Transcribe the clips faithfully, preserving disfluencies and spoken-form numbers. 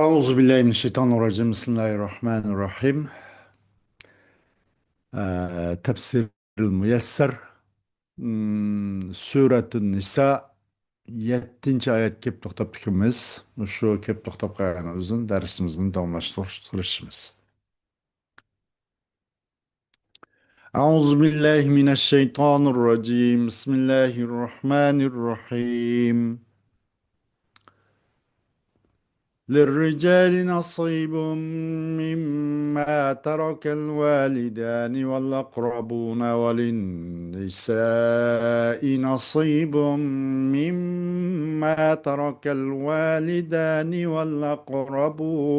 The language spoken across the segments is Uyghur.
أعوذ بالله من الشيطان الرجيم. بسم الله الرحمن الرحيم. ئە، تەپسىرۇل مۇيەسسەر، سۈرەتۇن نىسا، يەتتىنچى ئايەتكە كېلىپ توختاپتىكەنمىز. مۇشۇ كېلىپ توختاپ قالغان ئۆزىنى دەرسىمىزنى داۋاملاشتۇرۇشقا تىرىشىمىز. أعوذ بالله من الشيطان الرجيم. بسم الله الرحمن الرحيم. للرجال نصيب مما ترك الوالدان والأقربون، وللنساء نصيب مما ترك الوالدان والأقربون.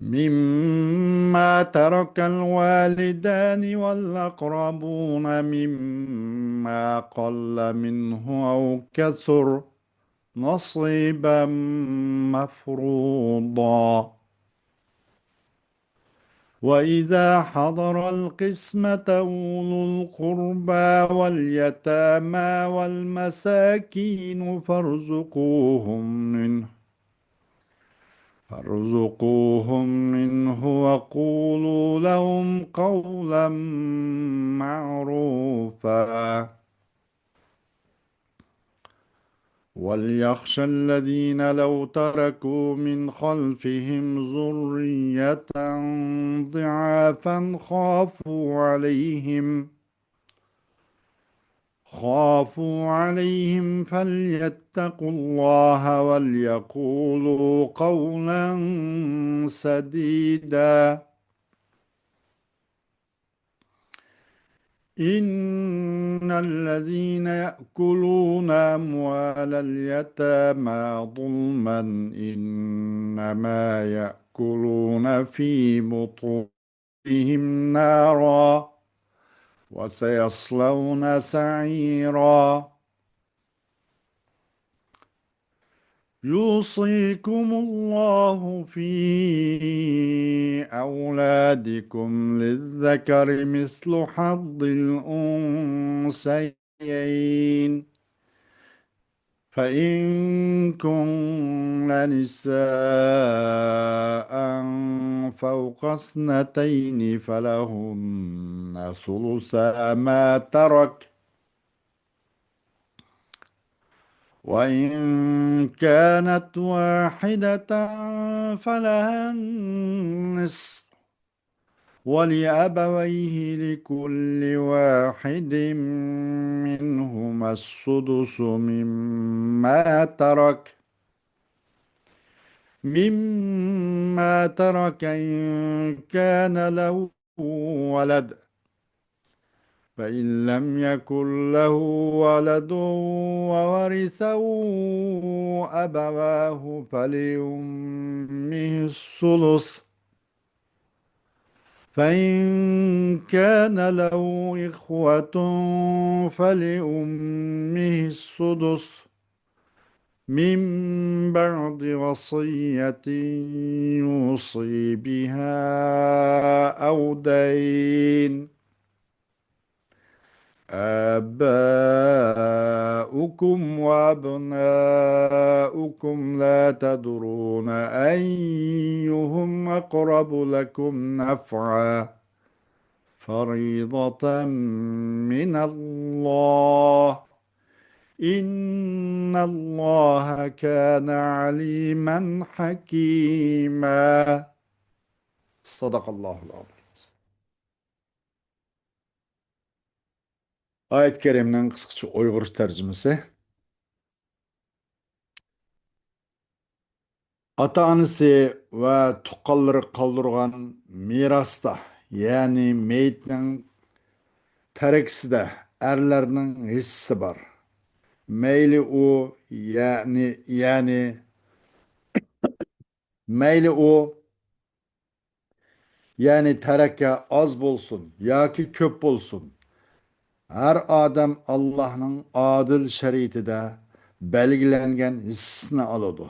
مما ترك الوالدان والأقربون مما قل منه أو كثر نصيبا مفروضا. وإذا حضر القسمة أولو القربى واليتامى والمساكين فارزقوهم منه فارزقوهم منه وقولوا لهم قولا معروفا. وليخش الذين لو تركوا من خلفهم ذرية ضعافا خافوا عليهم خافوا عليهم فليتقوا الله وليقولوا قولا سديدا. إن الذين يأكلون أموال اليتامى ظلما إنما يأكلون في بطون بهم نارا وسيصلون سعيرا. يوصيكم الله في أولادكم للذكر مثل حظ الأنثيين، فإن كن نساء فوق اثنتين فلهن ثلثا ما ترك، وإن كانت واحدة فلها النصف، ولأبويه لكل واحد منهما السدس مما ترك، مما ترك إن كان له ولد، فإن لم يكن له ولد وورثه أبواه فلأمه الثلث، فإن كان له إخوة فلأمه السدس، من بعد وصية يوصي بها أو دين. آباؤكم وأبناؤكم لا تدرون أيهم أقرب لكم نفعا، فريضة من الله، إن الله كان عليما حكيما. صدق الله العظيم. ئايەت كەرىمنىڭ قىسقىچە ئۇيغۇرچە تەرجىمىسى. ئاتا-ئانىسى ۋە تۇغقانلىرى قالدۇرغان مىراستا، يەنى مېيىتنىڭ تەرىكىسىدە ئەرلەرنىڭ ھېسسىسى بار. مەيلى ئۇ، يەنى، يەنى، مەيلى ئۇ، يەنى تەرەكە ئاز بولسۇن ياكى كۆپ بولسۇن، ھەر ئادەم ئاللاھنىڭ ئادىل شەرىئىتىدە بەلگىلەنگەن ھېسسىسىنى ئالىدۇ.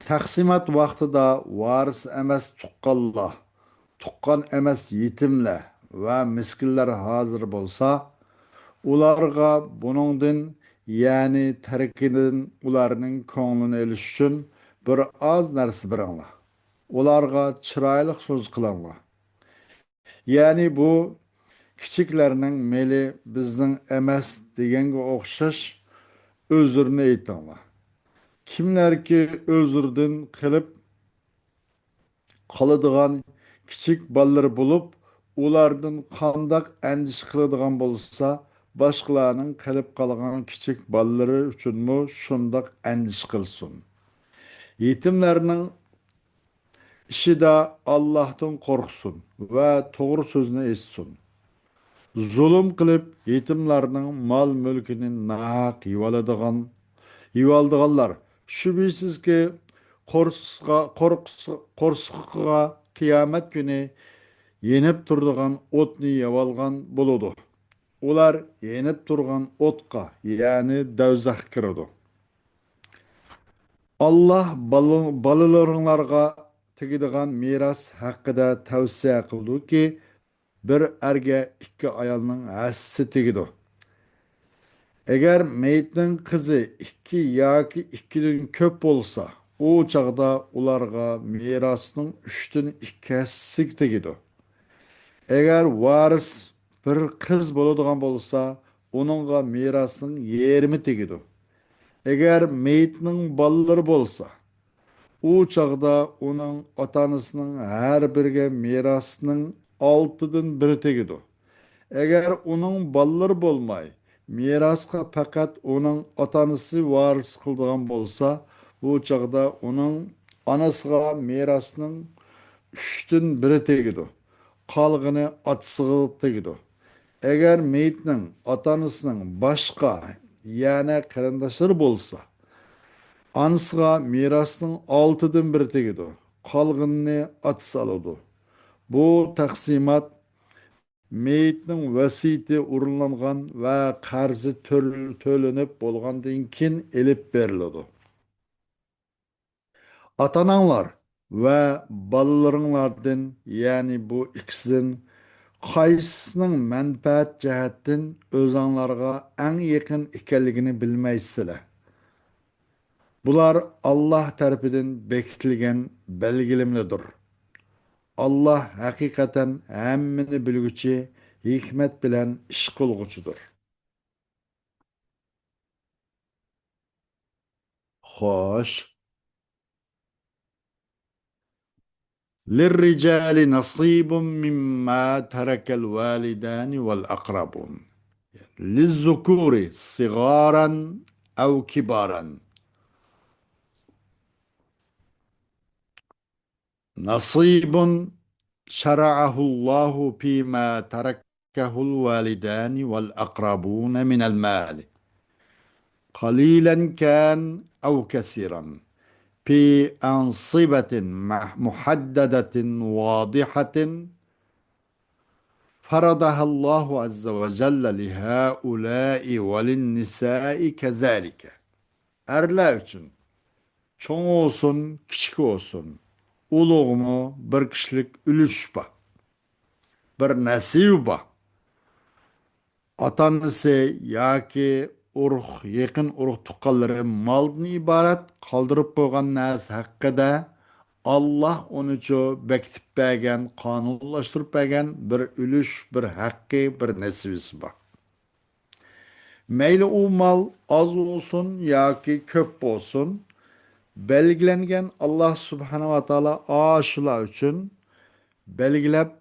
تەقسىمات ۋاقتىدا ۋارىس ئەمەس تۇغقانلار، تۇغقان ئەمەس يېتىملەر ۋە مىسكىنلەر ھازىر بولسا، ئۇلارغا بۇنىڭدىن يەنى تەركىدىن ئۇلارنىڭ كۆڭلىنى ئېلىش ئۈچۈن بىر ئاز نەرسە بېرىڭلار. ئۇلارغا چىرايلىق سۆز قىلىڭلار. يەنى بۇ كىچىكلەرنىڭ مېلى بىزنىڭ ئەمەس دېگەنگە ئوخشاش ئۆزرىنى ئېيتىڭلار. كىملەركى ئۆزرىدىن قېلىپ قالىدىغان كىچىك بالىلىرى بولۇپ، ئۇلاردىن قانداق ئەندىشە قىلىدىغان بولسا، باشقىلارنىڭ قېلىپ قالغان كىچىك بالىلىرى ئۈچۈنمۇ شۇنداق ئەندىشە قىلسۇن. يېتىملەرنىڭ ئىشىدا ئاللاھتىن قورقسۇن ۋە توغرا سۆزنى ئېيتسۇن. زۇلۇم قىلىپ، يېتىملارنىڭ مال-مۈلكىنى ناھەق يېۋالىدىغان، يېۋالىدىغانلار، شۈبھىسىزكى، قورسىقىغا، قورقسا-، قورسىقىغا قىيامەت كۈنى يېنىپ تۇرىدىغان ئوتنى يەۋالغان بولىدۇ. ئۇلار يېنىپ تۇرغان ئوتقا، يەنى دەۋزەخكە كىرىدۇ. ئاللاھ بالا-، بالىلىرىڭلارغا تېگىدىغان مىراس ھەققىدە تەۋسىيە قىلدىكى، بىر ئەرگە ئىككى ئايالنىڭ ھەسسىسى تېگىدۇ. ئەگەر مېيىتنىڭ قىزى ئىككى ياكى ئىككىدىن كۆپ بولسا، ئۇ چاغدا ئۇلارغا مىراسنىڭ ئۈچتىن ئىككى ھەسسىسى تېگىدۇ. ئەگەر ۋارىس بىر قىز بولىدىغان بولسا، ئۇنىڭغا مىراسنىڭ يېرىمى تېگىدۇ. ئەگەر مېيىتنىڭ بالىلىرى بولسا، ئۇ چاغدا ئۇنىڭ ئاتا-ئانىسىنىڭ ھەر بىرىگە مىراسنىڭ ئالتىدىن بىرى تېگىدۇ. ئەگەر ئۇنىڭ بالىلىرى بولماي، مىراسقا پەقەت ئۇنىڭ ئاتا-ئانىسى ۋارىس قىلىدىغان بولسا، بۇ چاغدا ئۇنىڭ ئانىسىغا مىراسنىڭ ئۈچتىن بىرى تېگىدۇ. قالغىنى ئاتىسىغا تېگىدۇ. ئەگەر مېيىتنىڭ ئاتا-ئانىسىنىڭ باشقا، يەنە قېرىنداشلىرى بولسا، ئانىسىغا مىراسنىڭ ئالتىدىن بىرى تېگىدۇ، قالغىنىنى ئاتىسى ئالىدۇ. بۇ تەقسىمات مېيىتنىڭ ۋەسىيىتى ئورۇنلانغان ۋە قەرزى تۆل-، تۆلىنىپ بولغاندىن كېيىن ئېلىپ بېرىلىدۇ. ئاتا-ئاناڭلار ۋە بالىلىرىڭلاردىن، يەنى بۇ ئىككىسىدىن قايسىسىنىڭ مەنپەئەت جەھەتتىن ئۆزۈڭلارغا ئەڭ يېقىن ئىكەنلىكىنى بىلمەيسىلەر. بۇلار ئاللاھ تەرىپىدىن بېكىتىلگەن بەلگىلىمىلەردۇر. ئاللاھ ھەقىقەتەن ھەممىنى بىلگۈچى، ھېكمەت بىلەن ئىش قىلغۇچىدۇر. خوش. للرجال نصيب مما ترك الوالدان والأقربون. للذكور صغارا أو كبارا. نصيب شرعه الله فيما تركه الوالدان والأقربون من المال، قليلا كان أو كثيرا، في أنصبة مح-، محددة واضحة، فرضها الله عز وجل لهؤلاء وللنساء كذلك. ئەرلەر ئۈچۈن، چوڭ بولسۇن، كىچىك بولسۇن، ئۇلۇغمۇ بىر كىشىلىك ئۈلۈش بار، بىر نەسىۋى بار. ئاتا-ئانىسى ياكى ئۇرۇق، يېقىن ئۇرۇق-تۇغقانلىرى مالدىن ئىبارەت قالدۇرۇپ قويغان نەرسە ھەققىدە ئاللاھ ئۇنىچۇ بېكىتىپ بەرگەن، قانۇنلاشتۇرۇپ بەرگەن بىر ئۈلۈش، بىر ھەققى، بىر نەسىۋىسى بار. مەيلى ئۇ مال ئاز بولسۇن ياكى كۆپ بولسۇن، بەلگىلەنگەن، ئاللاھ سۇبھانەھۇ ۋە تائالا ئاشۇلار ئۈچۈن بەلگىلەپ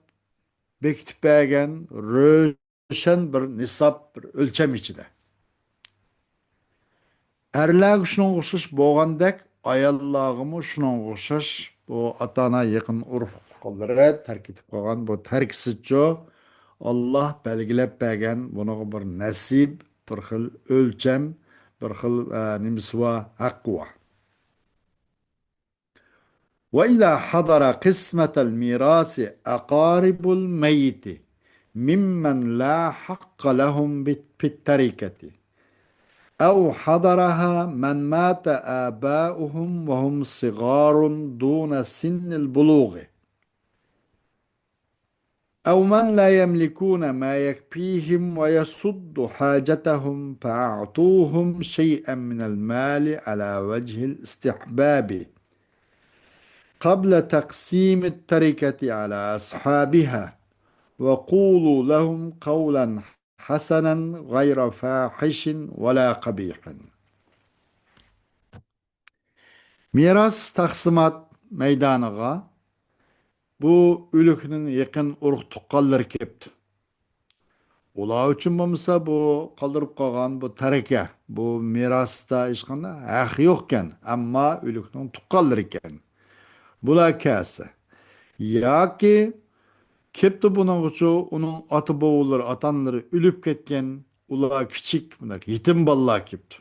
بېكىتىپ بەرگەن روشەن بىر نىساب، بىر ئۆلچەم ئىچىدە. ئەرلەرگە شۇنىڭغا ئوخشاش بولغاندەك، ئاياللارغىمۇ شۇنىڭغا ئوخشاش بۇ ئاتا-ئانا، يېقىن ئۇرۇق-تۇغقانلىرى تەرك ئېتىپ قالغان بۇ تەركىسىچۇ، ئاللاھ بەلگىلەپ بەرگەن بۇنىڭغا بىر نەسىب، بىر خىل ئۆلچەم، بىر خىل، ئە، نېمىسى بار، ھەققى بار. وإذا حضر قسمة الميراث أقارب الميت ممن لا حق لهم بت-، في التركة، أو حضرها من مات آباؤهم وهم صغار دون سن البلوغ. أو من لا يملكون ما يكفيهم ويسد حاجتهم فأعطوهم شيئا من المال على وجه الاستحباب قبل تقسيم التركة على أصحابها، وقولوا لهم قولا حسنا غير فاحش ولا قبيح. مىراس تەقسىمات مەيدانىغا بۇ ئۆلۈكنىڭ يېقىن ئۇرۇق تۇغقانلىرى كەپتۇ. ئۇلار ئۈچۈن بولمىسا بۇ قالدۇرۇپ قالغان بۇ تەركە، بۇ مىراستا ھېچقانداق ھەق يوقكەن، ئەمما ئۆلۈكنىڭ تۇغقانلىرى ئىكەن. بۇلار كەلسە ياكى كەپتۇ بۇنىڭغىچۇ ئۇنىڭ ئاتا-بوۋىلىرى، ئاتا-ئانىلىرى ئۆلۈپ كەتكەن، ئۇلار كىچىك، بۇنداق يېتىم بالىلار كەپتۇ.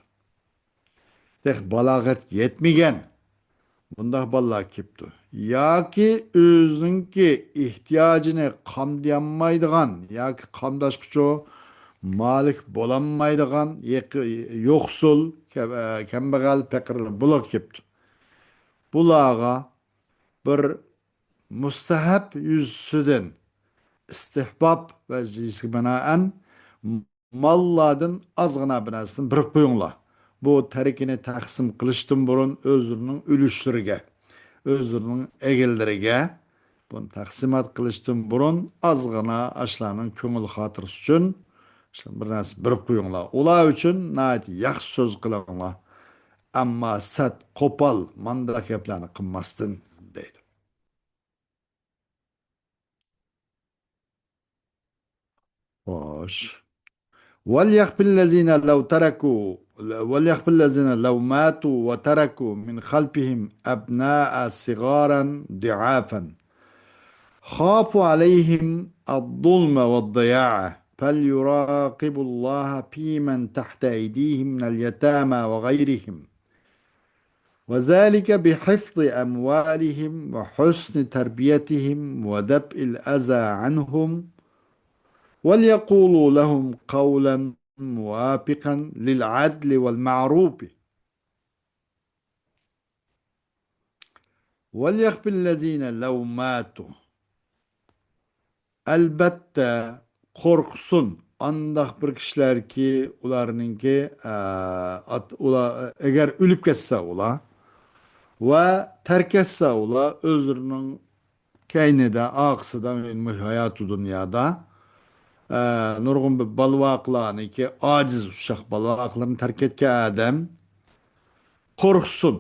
تېخى بالاغەتكە يەتمىگەن بۇنداق بالىلار كېپتۇ. ياكى ئۆزىنىڭكى ئېھتىياجىنى قامدىيالمايدىغان ياكى قامداشقىچۇ مالىك بولالمايدىغان يېقى-، يوقسۇل، كە-، كەمبەغەل، پېقىرلار بۇلار كېپتۇ. بۇلارغا بىر مۇستەھەب يۈزىسىدىن ئىستىھباب ۋەزىپىسىگە بىنائەن ماللاردىن ئازغىنا بىر نەرسىنى بېرىپ قويۇڭلار. بۇ تەركىنى تەقسىم قىلىشتىن بۇرۇن ئۆزلىرىنىڭ ئۈلۈشلىرىگە، ئۆزلىرىنىڭ ئەگىلىرىگە بۇنى تەقسىمات قىلىشتىن بۇرۇن ئازغىنا ئاشۇلارنىڭ كۆڭۈل خاتىرىسى ئۈچۈن بىر نەرسە بېرىپ قويۇڭلار. ئۇلار ئۈچۈن ناھايىتى ياخشى سۆز قىلىڭلار. ئەمما سەت، قوپال، مانداق گەپلەرنى قىلماستىن دەيدۇ. خوش. وليخف الذين لو تركوا، وليخف الذين لو ماتوا وتركوا من خلفهم أبناء صغارا ضعافا خافوا عليهم الظلم والضياع فليراقبوا الله في من تحت أيديهم من اليتامى وغيرهم وذلك بحفظ أموالهم وحسن تربيتهم ودفع الأذى عنهم وليقولوا لهم قولا موافقا للعدل والمعروف. وليخف الذين لو ماتوا. ئەلبەتتە، قورقسۇن ئانداق بىر كىشىلەركى، ئۇلارنىڭكى، ئە، ئات-، ئۇلار، ئەگەر ئۆلۈپ كەتسە ئۇلار ۋە تەرك ئەتسە ئۇلار ئۆزلىرىنىڭ كەينىدە، ئارقىسىدا، مۇشۇ ھاياتى دۇنيادا، ئە، نۇرغۇن بىر بالىۋاقلارنىڭكى، ئاجىز ئۇششاق بالىۋاقلىرىنى تەرك ئەتكەن ئادەم قورقسۇن.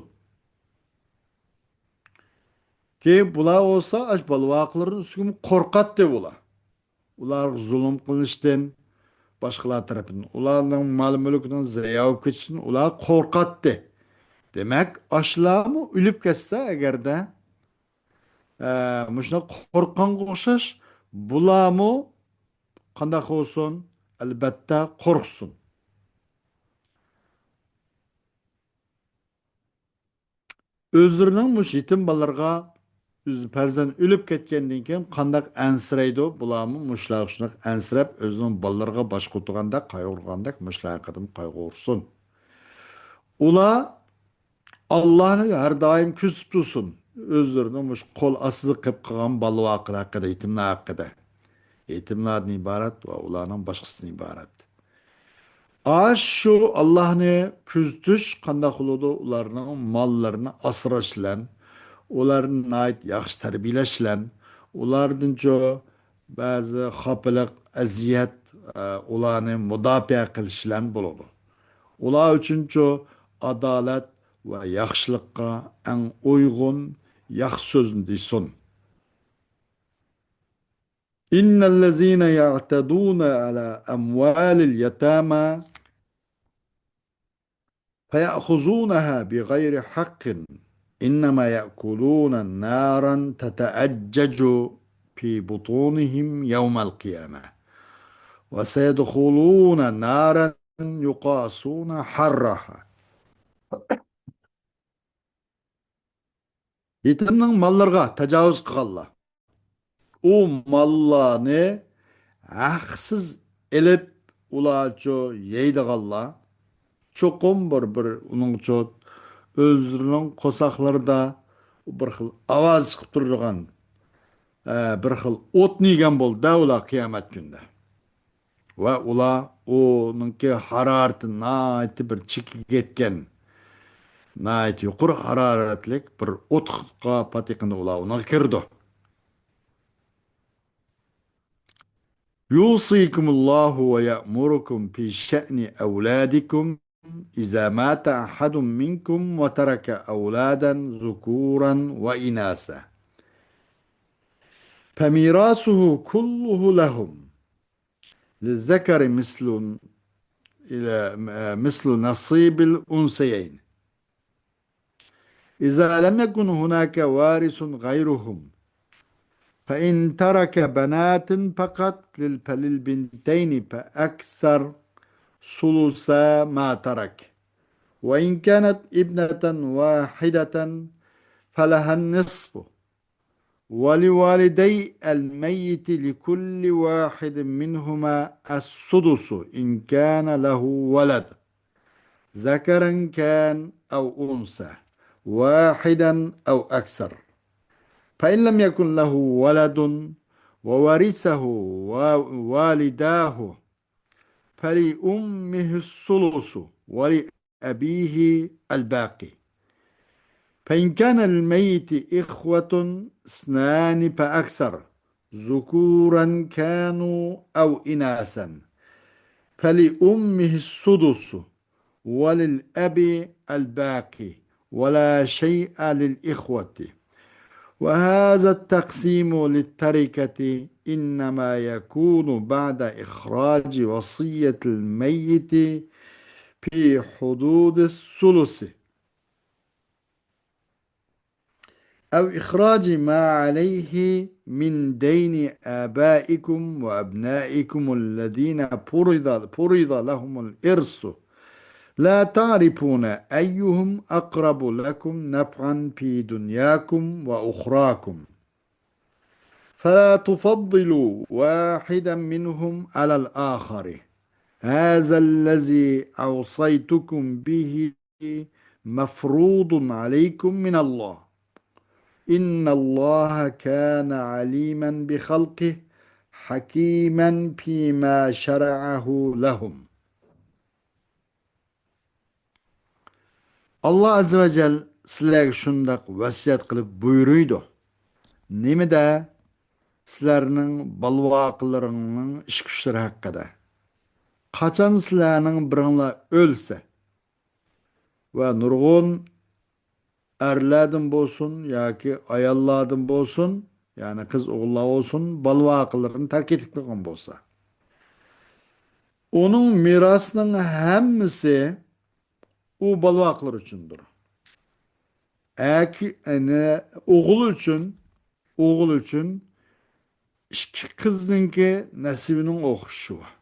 كېيىن بۇلار بولسا ئاشۇ بالىۋاقلىرىنىڭ ئۈستىگىمۇ قورقاتتى بۇلار. ئۇلارغا زۇلۇم قىلىنىشتىن، باشقىلار تەرىپىدىن ئۇلارنىڭ مال-مۈلكىنىڭ زايە بولۇپ كېتىشىدىن ئۇلار قورقاتتى. دېمەك، ئاشۇلارمۇ ئۆلۈپ كەتسە ئەگەردە، ئە، مۇشۇنداق قورققانغا ئوخشاش، بۇلارمۇ قانداق بولسۇن؟ ئەلبەتتە، قورقسۇن. ئۆزلىرىنىڭ مۇشۇ يېتىم بالىلىرىغا، ئۆز پەرزەنت ئۆلۈپ كەتكەندىن كېيىن قانداق ئەنسىرەيدۇ؟ بۇلارمۇ مۇشۇلارغا شۇنداق ئەنسىرەپ، ئۆزىنىڭ بالىلىرىغا باش قوتۇرغاندەك قايغۇرغاندەك مۇشۇلار ھەققىدىمۇ قايغۇرسۇن. ئۇلار ئاللاھنى ھەر دائىم كۆزىتىپ تۇرسۇن. ئۆزلىرىنىڭ مۇشۇ قول ئاستىدا قېلىپ قالغان بالىۋاقلار ھەققىدە، يېتىملار ھەققىدە. يېتىملاردىن ئىبارەت ۋە ئۇلارنىڭ باشقىسىدىن ئىبارەت. ئاشۇ ئاللاھنى كۆزىتىش قانداق بولىدۇ؟ ئۇلارنىڭ ماللىرىنى ئاسراش بىلەن، ئۇلارنى ناھايىتى ياخشى تەربىيەلەش بىلەن، ئۇلاردىنچۇ بەزى خاپىلىق، ئەزىيەت، ئە، ئۇلارنى مۇداپىئە قىلىش بىلەن بولىدۇ. ئۇلار ئۈچۈنچۇ ئادالەت ۋە ياخشىلىققا ئەڭ ئۇيغۇن ياخشى سۆزنى دېسۇن. إن الذين يعتدون على أموال اليتامى فيأخذونها بغير حق إنما يأكلون نارا تتأجج في بطونهم يوم القيامة وسيدخلون نارا يقاصون حرها. يېتىمنىڭ ماللىرىغا تاجاۋۇز قىلغانلار، ئۇ ماللارنى ھەقسىز ئېلىپ، ئۇلارچۇ يەيدىغانلار، چوقۇم بىر، بىر ئۇنىڭچۇ ئۆزلىرىنىڭ قورساقلىرىدا بىر خىل ئاۋاز چىقىپ تۇرىدىغان، ئە، بىر خىل ئوتنى يېگەن بولدى-دە ئۇلار قىيامەت كۈنىدە. ۋە ئۇلار ئۇنىڭكى ھارارىتى ناھايىتى بىر چېكىگە يەتكەن، ناھايىتى يۇقىرى ھارارەتلىك بىر ئوتقا پات يېقىندا ئۇلار ئۇنىڭغا كىرىدۇ. يوصيكم الله ويأمركم في شأن أولادكم إذا مات أحد منكم وترك أولادا ذكورا وإناثا. فميراثه كله لهم. للذكر مثل، مثل نصيب الأنثيين. إذا لم يكن هناك وارث غيرهم، فإن ترك بنات فقط لل-، فللبنتين فأكثر ثلثا ما ترك، وإن كانت ابنة واحدة فلها النصف، ولوالدي الميت لكل واحد منهما السدس إن كان له ولد، ذكرا كان أو أنثى، واحدا أو أكثر. فإن لم يكن له ولد وورثه و-، والداه، فلأمه الثلث ولأبيه الباقي. فإن كان للميت إخوة اثنان فأكثر، ذكورا كانوا أو إناثا، فلأمه السدس وللأب الباقي ولا شيء للإخوة. وهذا التقسيم للتركة إنما يكون بعد إخراج وصية الميت في حدود الثلث، أو إخراج ما عليه من دين آبائكم وأبنائكم الذين فرض، فرض لهم الإرث، لا تعرفون أيهم أقرب لكم نفعا في دنياكم وأخراكم، فلا تفضلوا واحدا منهم على الآخر. هذا الذي أوصيتكم به مفروض عليكم من الله. إن الله كان عليما بخلقه حكيما فيما شرعه لهم. ئاللا ئەززە ۋە جەل سىلەرگە شۇنداق ۋەسىيەت قىلىپ بۇيرۇيدۇ. نېمىدە؟ سىلەرنىڭ بالىۋاقىلىرىڭنىڭ ئىش-كۈچلىرى ھەققىدە. قاچان سىلەرنىڭ بىرىڭلار ئۆلسە، ۋە نۇرغۇن ئەرلەردىن بولسۇن ياكى ئاياللاردىن بولسۇن، يەنى قىز ئوغۇللار بولسۇن، بالىۋاقىلىرىنى تەرك ئېتىپ قالغان بولسا، ئۇنىڭ مىراسىنىڭ ھەممىسى ئۇ بالىۋاقىلىرى ئۈچۈندۇر. ئەكى، يەنى ئوغۇل ئۈچۈن، ئوغۇل ئۈچۈن ئىككى قىزنىڭكى نەسىبىنىڭ ئوخشىشى بار.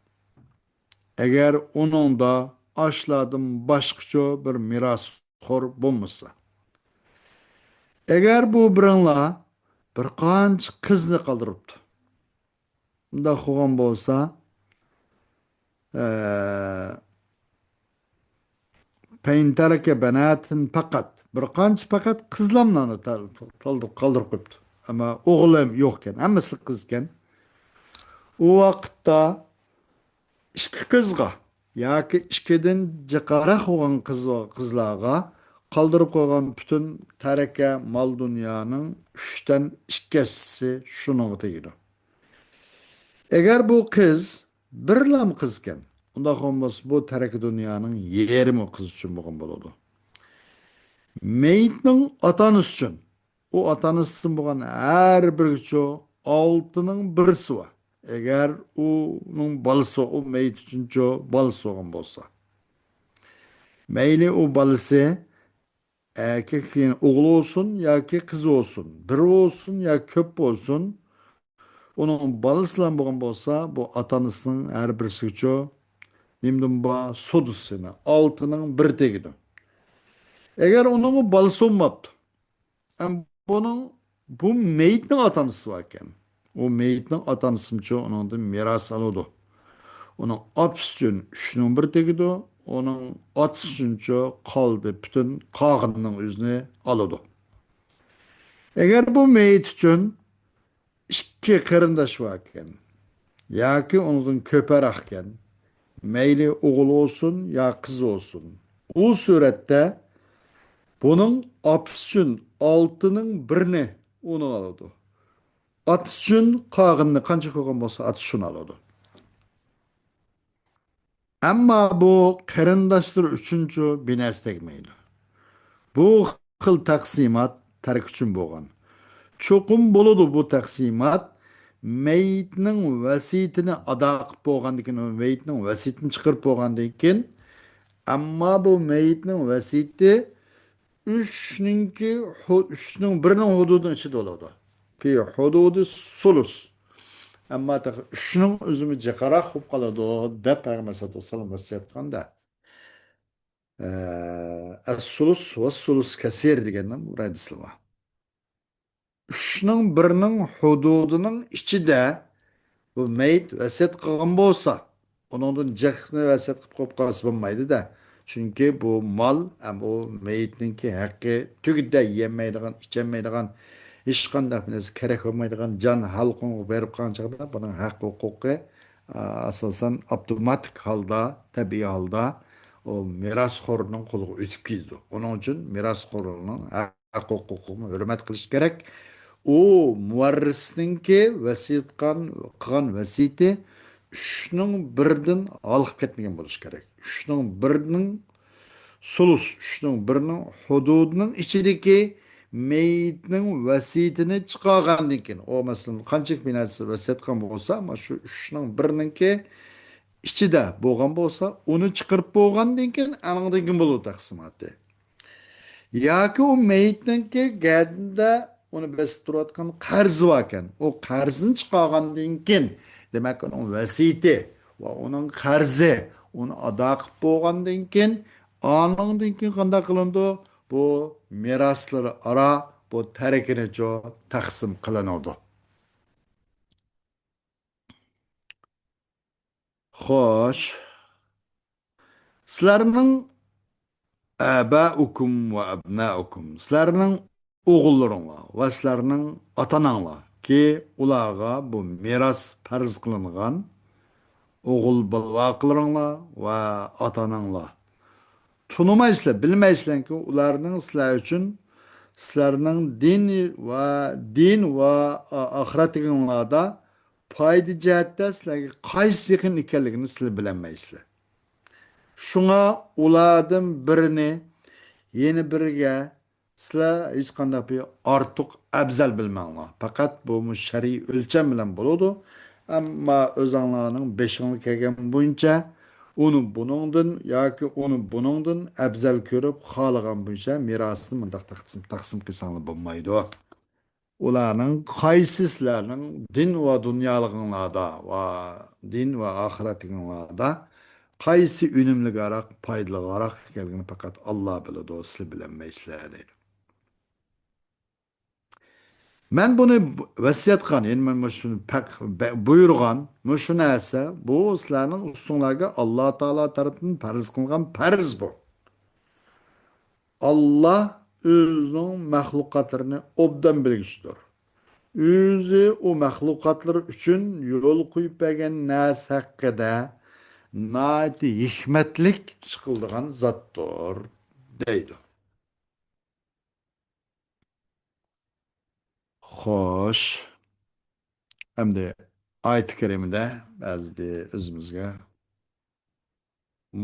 ئەگەر ئۇنىڭدا ئاشۇلاردىن باشقىچە بىر مىراسخور بولمىسا. ئەگەر بۇ بىرىڭلار بىر قانچە قىزنى قالدۇرۇپتۇ. ئۇنداق بولغان بولسا، ئە، فإن ترك بنات فقط، بىر قانچە پەقەت قىزلارنى قالدۇرۇپ، قالدۇرۇپ قويۇپتۇ. ئەمما ئوغۇل ھەم يوقكەن، ھەممىسى قىزكەن. ئۇ ۋاقىتتا ئىككى قىزغا ياكى ئىككىدىن جىقراق بولغان قىز، قىزلارغا قالدۇرۇپ قويغان پۈتۈن تەركە مال-دۇنيانىڭ ئۈچتىن ئىككىسى شۇنىڭغا تېگىدۇ. ئەگەر بۇ قىز بىرلام قىزكەن، ئۇنداق بولمىسا بۇ تەركە دۇنيانىڭ يېرىمى قىز ئۈچۈن بولغان بولىدۇ. مېيىتنىڭ ئاتا-ئانىسى ئۈچۈن، ئۇ ئاتا-ئانىسىدىن بولغان ھەر بىرگىچۇ ئالتىنىڭ بىرسى بار. ئەگەر ئۇنىڭ بالىسى، ئۇ مېيىت ئۈچۈنچۇ بالىسى بولغان بولسا. مەيلى ئۇ بالىسى ئەركەك، يەنى ئوغۇل بولسۇن ياكى قىز بولسۇن، بىر بولسۇن ياكى كۆپ بولسۇن، ئۇنىڭ بالىسى بىلەن بولغان بولسا، بۇ ئاتا-ئانىسىنىڭ ھەر بىرسىگىچۇ نېمىدىن بار؟ سۇدۇسىنى، ئالتىنىڭ بىر تېگىدۇ. ئەگەر ئۇنىڭمۇ بالىسى بولماپتۇ، ئەم، بۇنىڭ، بۇ مېيىتنىڭ ئاتا-ئانىسى باركەن. ئۇ مېيىتنىڭ ئاتا-ئانىسىمۇچۇ ئۇنىڭدىن مىراس ئالىدۇ. ئۇنىڭ ئاپىسى ئۈچۈن ئۈچنىڭ بىر تېگىدۇ، ئۇنىڭ ئاتىسى ئۈچۈنچۇ قالدى، پۈتۈن قالغىنىنىڭ ئۆزىنى ئالىدۇ. ئەگەر بۇ مېيىت ئۈچۈن ئىككى قېرىنداش باركەن ياكى ئۇنىڭدىن كۆپرەككەن، مەيلى ئوغۇل بولسۇن يا قىز بولسۇن، ئۇ سۈرەتتە بۇنىڭ ئاپىسى ئۈچۈن ئالتىنىڭ بىرىنى ئۇنىڭ ئالىدۇ. ئاتىسى ئۈچۈن قالغىنىنى قانچە كۆرگەن بولسا، ئاتىسى شۇنى ئالىدۇ. ئەمما بۇ قېرىنداشلىرى ئۈچۈنچۇ بىر نەرسە تەگمەيدۇ. بۇ خىل تەقسىمات تەرك ئۈچۈن بولغان. چوقۇم بولىدۇ بۇ تەقسىمات. مەيىتنىڭ ۋەسىيىتىنى ئادا قىلىپ بولغاندىن كېيىن، مەيىتنىڭ ۋەسىيىتىنى چىقىرىپ بولغاندىن كېيىن، ئەمما بۇ مەيىتنىڭ ۋەسىيىتى ئۈچنىڭكى ھۇ-، ئۈچنىڭ بىرىنىڭ ھۇدۇدىنىڭ ئىچىدە بولىدۇ. پى ھۇدۇدى سۇلۇس. ئەمما تېخى ئۈچنىڭ ئۆزىمۇ جىقراق بولۇپ قالىدۇ، دەپ پەيغەمبەر سەللەللاھۇ ئەلەيھى ۋەسەللەم ۋەسىيەت قىلغاندا. ئەس سۇلۇس ۋە سۇلۇس كەسىر دېگەننىڭ بىر ھەدىسى بار. ئۈچنىڭ بىرىنىڭ ھۇدۇدىنىڭ ئىچىدە بۇ مەيىت ۋەسىيەت قىلغان بولسا، ئۇنىڭدىن جىقنى ۋەسىيەت قىلىپ قويۇپ قالسا بولمايدۇ-دە. چۈنكى بۇ مال ھەم ئۇ مەيىتنىڭكى ھەققى تۈگىدە يېيەلمەيدىغان، ئىچەلمەيدىغان، ھېچقانداق بىر نەرسە كېرەك بولمايدىغان جان ھالقۇمغا بېرىپ قالغان چاغدا بۇنىڭ ھەق ھوقۇقى، ئا، ئاساسەن ئاپتوماتىك ھالدا، تەبىئىي ھالدا ئۇ مىراسخورنىڭ قولىغا ئۆتۈپ كېتىدۇ. ئۇنىڭ ئۈچۈن مىراسخورنىڭ ھەق ھوقۇقىغا ھۆرمەت قىلىش كېرەك. ئۇ مۇۋەررىسنىڭكى ۋەسىيەت قىلغان، قىلغان ۋەسىيىتى ئۈچنىڭ بىرىدىن ھالقىپ كەتمىگەن بولۇشى كېرەك. ئۈچنىڭ بىرىنىڭ سۇلۇس، ئۈچنىڭ بىرىنىڭ ھۇدۇدىنىڭ ئىچىدىكى مەيىتنىڭ ۋەسىيىتىنى چىقارغاندىن كېيىن، ئۇ مەسىلەن قانچىلىك بىر نەرسە ۋەسىيەت قىلغان بولسا، مانا شۇ ئۈچنىڭ بىرىنىڭكى ئىچىدە بولغان بولسا، ئۇنى چىقىرىپ بولغاندىن كېيىن، ئانىڭدىن كېيىن بولىدۇ تەقسىماتى. ياكى ئۇ مەيىتنىڭكى گەدىنىدە ئۇنى بېسىپ تۇرۇۋاتقان قەرزى باركەن. ئۇ قەرزىنى چىقارغاندىن كېيىن، دېمەك، ئۇنىڭ ۋەسىيىتى ۋە ئۇنىڭ قەرزى، ئۇنى ئادا قىلىپ بولغاندىن كېيىن، ئانىڭدىن كېيىن قانداق قىلىنىدۇ؟ بۇ مىراسلىرى ئارا بۇ تەركىنىچۇ تەقسىم قىلىنىدۇ. خوش. سىلەرنىڭ ئاباؤكم ۋە ئەبناؤكم، سىلەرنىڭ ئوغۇللىرىڭلار ۋە سىلەرنىڭ ئاتا-ئاناڭلاركى، ئۇلارغا بۇ مىراس پەرز قىلىنغان ئوغۇل بالىۋاقىلىرىڭلار ۋە ئاتا-ئاناڭلار. تونۇمايسىلەر، بىلمەيسىلەركى، ئۇلارنىڭ سىلەر ئۈچۈن، سىلەرنىڭ دىن ۋە، دىن ۋە ئا-، ئاخىرەتلىكىڭلاردا پايدا جەھەتتە سىلەرگە قايسى يېقىن ئىكەنلىكىنى سىلەر بىلەلمەيسىلەر. شۇڭا ئۇلاردىن بىرىنى يەنە بىرىگە سىلەر ھېچقانداق بىر ئارتۇق ئەۋزەل بىلمەڭلار. پەقەت بۇمۇ شەرئىي ئۆلچەم بىلەن بولىدۇ. ئەمما ئۆزۈڭلارنىڭ بېشىڭلار كەلگەن بويىچە ئۇنى بۇنىڭدىن ياكى ئۇنى بۇنىڭدىن ئەۋزەل كۆرۈپ، خالىغان بويىچە مىراسنى مۇنداق تەقسىم، تەقسىم قىلساڭلار بولمايدۇ. ئۇلارنىڭ قايسى سىلەرنىڭ دىن ۋە دۇنيالىقىڭلاردا ۋە دىن ۋە ئاخىرەتلىكىڭلاردا قايسى ئۈنۈملۈكرەك، پايدىلىقراق ئىكەنلىكىنى پەقەت ئاللا بىلىدۇ، سىلەر بىلەلمەيسىلەر، دەيدۇ. مەن بۇنى ۋەسىيەت قىلغان، يەنى مەن مۇشۇنى پەق-، بە-، بۇيرۇغان، مۇشۇ نەرسە، بۇ سىلەرنىڭ ئۈستۈڭلارگە ئاللا تائالا تەرىپىدىن پەرز قىلىنغان پەرز بۇ. ئاللا ئۆزىنىڭ مەخلۇقاتلىرىنى ئوبدان بىلگۈچىدۇر. ئۆزى ئۇ مەخلۇقاتلىرى ئۈچۈن يول قويۇپ بەرگەن نەرسە ھەققىدە ناھايىتى ھېكمەتلىك ئىش قىلىدىغان زاتتۇر، دەيدۇ. خوش. ئەمدى ئايەت كەرىمىدە بەزى بىر ئۆزىمىزگە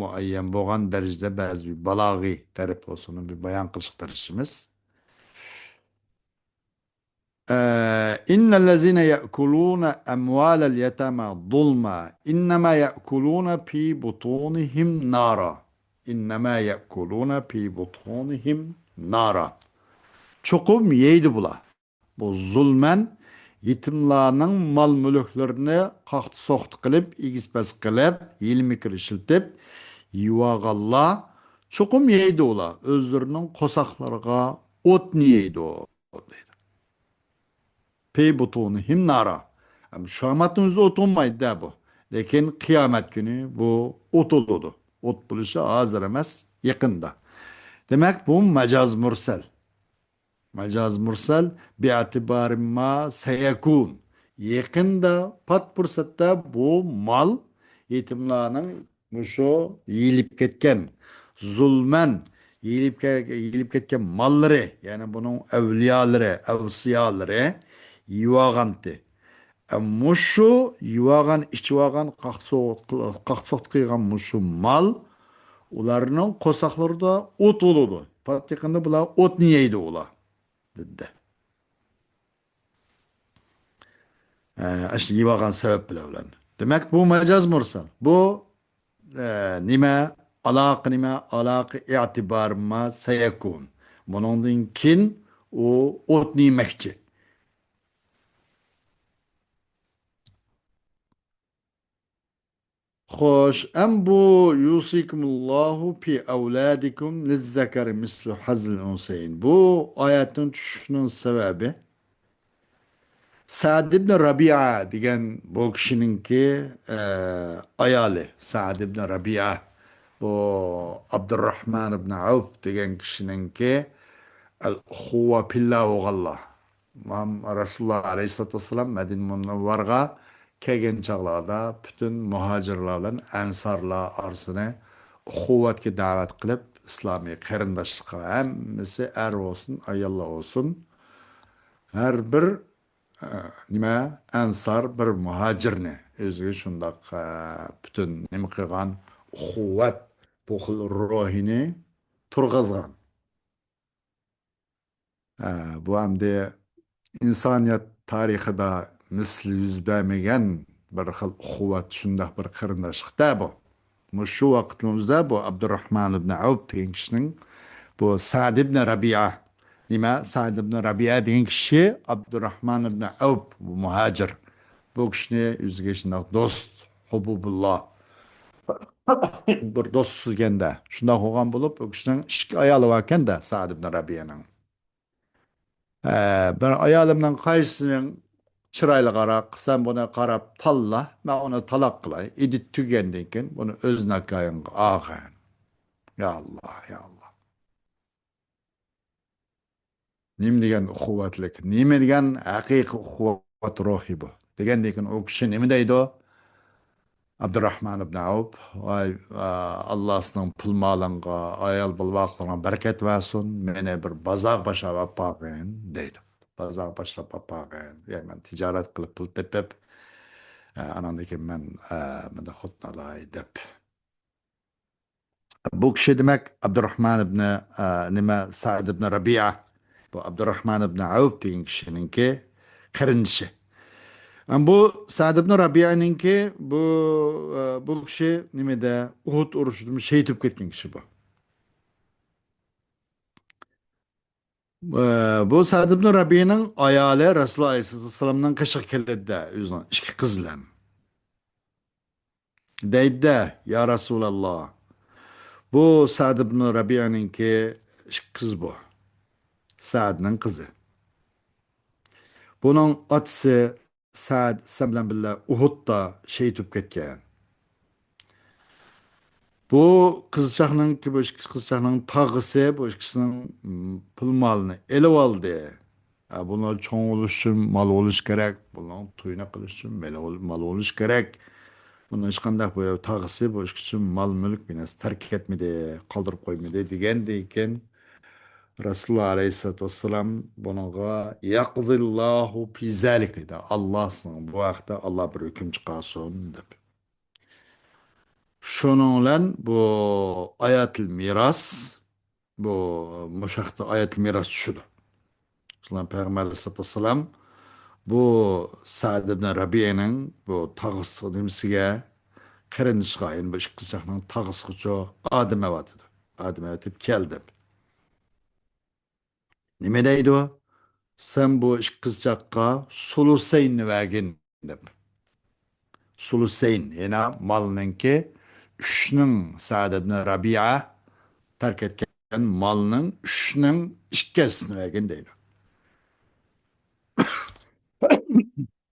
مۇئەييەن بولغان دەرىجىدە بەزى بىر بالاغىي تەرەپ بولسىمۇ بىر بايان قىلىشقا تىرىشىمىز. ئە، إن الذين يأكلون أموال اليتامى ظلما إنما يأكلون في بطونهم نارا. إنما يأكلون في بطونهم نارا. چوقۇم يەيدۇ بۇلار. بۇ زۇلمەن يېتىملارنىڭ مال-مۈلۈكلىرىنى قاقتى-سوقتى قىلىپ، ئېگىز-پەس قىلىپ، ھىيلە-مىكىر ئىشلىتىپ يېيىۋالغانلار چوقۇم يەيدۇ ئۇلار، ئۆزلىرىنىڭ قورساقلىرىغا ئوتنى يەيدۇ، دەيدۇ. في بطونهم نارا. ئەمما شۇ ھاماتنىڭ ئۆزى ئوت بولمايدۇ-دە بۇ. لېكىن قىيامەت كۈنى بۇ ئوت بولىدۇ. ئوت بولۇشى ھازىر ئەمەس، يېقىندا. دېمەك، بۇ مەجاز مۇرسەل. مەجاز مۇرسەل بىئەتىبارى ما سەيەكۇن. يېقىندا، پات پۇرسەتتە بۇ مال يېتىملارنىڭ مۇشۇ يېيىلىپ كەتكەن، زۇلمەن يېيىلىپ كە-، يېيىلىپ كەتكەن ماللىرى، يەنى بۇنىڭ ئەۋلىيالىرى، ئەۋسىيالىرى يېيىۋالغانتى. ئە، مۇشۇ يېيىۋالغان، ئىچىۋالغان، قاقتى سوقۇت قىل-، قاقتى سوقۇت قىلغان مۇشۇ مال ئۇلارنىڭ قورساقلىرىدا ئوت بولىدۇ. پات يېقىندا بۇلار ئوتنى يەيدۇ ئۇلار، دېدى. ئە، ئاشۇ يېيىۋالغان سەۋەب بىلەن. دېمەك، بۇ مەجاز مۇرسەل. بۇ، ئە، نېمە؟ ئالاقە نېمە؟ ئالاقە ئېتىبارىما سەيەكۇن. بۇنىڭدىن كېيىن ئۇ ئوتنى يېمەكچى. خوش، ئەم بۇ يۇسىكۇمۇللاھۇ پى ئەۋلادىكۇم لىززەكەرى مىسلۇ ھەززىل ئۇنسەيەين. بۇ ئايەتنىڭ چۈشۈشىنىڭ سەۋەبى سەئد ئىبن رەبىئە دېگەن بۇ كىشىنىڭكى، ئە، ئايالى سەئد ئىبن رەبىئە. بۇ ئابدۇرراھمان ئىبن ئەۋپ دېگەن كىشىنىڭكى ئەل ئۇخۇۋە پىللا بولغانلار. مام-، رەسۇلۇللا ئەلەيھىسسالاتۇ ۋەسسالام مەدىنە مۇنەۋۋەرىگە كەلگەن چاغلاردا پۈتۈن مۇھاجىرلار بىلەن ئەنسارلار ئارىسىنى ئۇخۇۋەتكە دەۋەت قىلىپ، ئىسلامىي قېرىنداشلىققا ھەممىسى ئەر بولسۇن، ئاياللار بولسۇن، ھەر بىر، ئە، نېمە، ئەنسار بىر مۇھاجىرنى ئۆزىگە شۇنداق، ئە، پۈتۈن نېمە قىلغان، ئۇخۇۋەت، بۇ خىل روھىنى تۇرغۇزغان. ھە، بۇ ئەمدى ئىنسانىيەت تارىخىدا مىسلى يۈز بەرمىگەن بىر خىل ئۇخۇۋەت، شۇنداق بىر قېرىنداشلىق-دە بۇ. مۇشۇ ۋاقىتنىڭ ئۆزىدە بۇ ئابدۇراھمان ئىبن ئەۋپ دېگەن كىشىنىڭ، بۇ سەئد ئىبن رەبىئە، نېمە، سەئد ئىبن رەبىئە دېگەن كىشى ئابدۇراھمان ئىبن ئەۋپ، بۇ مۇھاجىر. بۇ كىشىنى ئۆزىگە شۇنداق دوست، ھۇبۇبۇللا، بىر دوست سۆيگەندە، شۇنداق بولغان بولۇپ، ئۇ كىشىنىڭ ئىككى ئايالى باركەن-دە، سەئد ئىبن رەبىئەنىڭ. ئە، بىر ئايالىمنىڭ قايسىنىڭ چىرايلىقراق، سەن بۇنى قاراپ تاللا، مەن ئۇنى تالاق قىلاي. ئىددىتى تۈگىگەندىن كېيىن بۇنى ئۆز نىكاھىڭغا ئالغىن. يا ئاللا، يا ئاللا. نېمە دېگەن ئۇخۇۋەتلىك، نېمە دېگەن ھەقىقىي ئۇخۇۋەت روھى بۇ. دېگەندىن كېيىن ئۇ كىشى نېمە دەيدۇ؟ ئابدۇراھمان ئىبن ئەۋپ، ۋاي، ئا، ئاللا سېنىڭ پۇل مالىڭغا، ئايال بالىلارغا بەرىكەت بەرسۇن، مېنى بىر بازارغا باشلاپ ئاپارغىن، دەيدۇ. بازارغا باشلاپ ئاپارغىن، يا مەن تىجارەت قىلىپ پۇل تېپىپ، ئا، ئاناندىن كېيىن مەن، ئا، مۇنداق خوتۇن ئالاي، دەپ. بۇ كىشى دېمەك ئابدۇراھمان ئىبنى، ئە، نېمە، سەئد ئىبنى رەبىئە. بۇ ئابدۇراھمان ئىبنى ئەۋپ دېگەن كىشىنىڭكى قېرىندىشى. ئەم، بۇ سەئد ئىبنى رەبىئەنىڭكى بۇ، ئە، بۇ كىشى نېمىدە، ئۇھۇد ئۇرۇشىدىمۇ شېھىت بولۇپ كەتكەن كىشى بۇ. ئە، بۇ سەئد ئىبنى رەبىئەنىڭ ئايالى رەسۇلۇللا ئەلەيھىسسالامنىڭ قېشىغا كېلىدىدە، ئۆزىنىڭ ئىككى قىزى بىلەن. دەيدۇ-دە، يا رەسۇلاللا، بۇ سەئد ئىبنى رەبىئەنىڭكى قىزى بۇ. سەئدنىڭ قىزى. بۇنىڭ ئاتىسى سەئد سەن بىلەن بىللە ئۇھۇدتا شېھىت بولۇپ كەتكەن. بۇ قىزچاقنىڭكى، بۇ ئىككى قىزچاقنىڭ تاغىسى، بۇ ئىككىسىنىڭ، م، پۇل مالىنى ئېلىۋالدى. ھە، بۇلار چوڭ بولۇش ئۈچۈن مال بولۇش كېرەك، بۇلار توينى قىلىش ئۈچۈن مال بول-، مال بولۇش كېرەك. بۇنىڭ ھېچقانداق بىر تاغىسى بۇ ئىش ئۈچۈن مال-مۈلۈك بىر نەرسە تەرك ئەتمىدى، قالدۇرۇپ قويمىدى دېگەندىن كېيىن، رەسۇلۇللا ئەلەيھىسسالاتۇ ۋەسسالام بۇنىڭغا يەقزىللاھۇ پى زەلىك دەيدۇ. ئاللا سېنىڭ بۇ ھەقتە ئاللا بىر ھۆكۈم چىقارسۇن دەپ. شۇنىڭ بىلەن بۇ ئايەتۇل مىراس، بۇ مۇشۇ ھەقتە ئايەتۇل مىراس چۈشىدۇ. شۇڭا پەيغەمبەر ئەلەيھىسسالاتۇ ۋەسسالام بۇ سەئد ئىبن رەبىئەنىڭ بۇ تاغىسىغا، نېمىسىگە، قېرىندىشىغا، يەنى بۇ ئىككى قىزچاقنىڭ تاغىسىغىچۇ ئادەم ئەۋەتىدۇ. ئادەم ئەۋەتىپ كەل دەپ. نېمە دەيدۇ؟ سەن بۇ ئىككى قىزچاققا سۇلۇسەيننى بەرگىن دەپ. سۇلۇسەين، يەنى مالنىڭكى ئۈچنىڭ، سەئد ئىبن رەبىئە تەرك ئەتكەن مالنىڭ ئۈچنىڭ ئىككىسىنى بەرگىن دەيدۇ.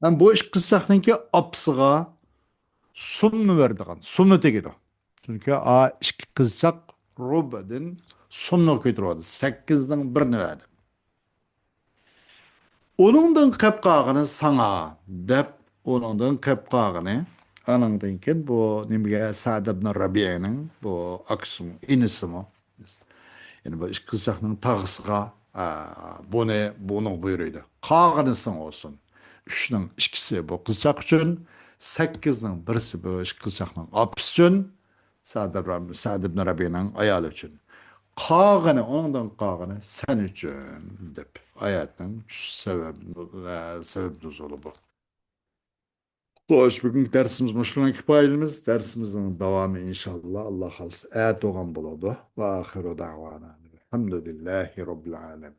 ھەم بۇ ئىككى قىزچاقنىڭكى ئاپىسىغا سۇمنى بېرىدىغان، سۇمنى تېگىدۇ. چۈنكى ئا ئىككى قىزچاق رۇبدىن سۇمنى كۆتۈرۈۋالدى، سەككىزنىڭ بىرىنى بەردى. ئۇنىڭدىن قېپ قالغىنى ساڭا، دەپ، ئۇنىڭدىن قېپ قالغىنى. ئانىڭدىن كېيىن بۇ نېمىگە، سەئد ئىبن رەبىئنىڭ بۇ ئاكىسىمۇ، ئىنىسىمۇ، يەنى بۇ ئىككى قىزچاقنىڭ تاغىسىغا، ئا، بۇنى، بۇنىڭغا بۇيرۇيدۇ. قالغىنى ساڭا بولسۇن. ئۈچنىڭ ئىككىسى بۇ قىزچاق ئۈچۈن، سەككىزنىڭ بىرسى بۇ ئىككى قىزچاقنىڭ ئاپىسى ئۈچۈن، سەئد ئىبن رەبىنىڭ ئايالى ئۈچۈن. قالغىنى، ئۇنىڭدىن قالغىنى سەن ئۈچۈن، دەپ ئايەتنىڭ چۈشۈش سەۋەب، سەۋەب نۇزۇلى بۇ. خوش، بۈگۈنكى دەرسىمىز مۇشۇنىڭغا كۇپايىلىمىز. دەرسىمىزنىڭ داۋامى ئىنشاللا، ئاللا خالىسا، ئەتە بولغان بولىدۇ. ۋە ئاخىرۇ دەۋانا ئەلھەمدۇلىللاھى رەببىل ئالەمىن.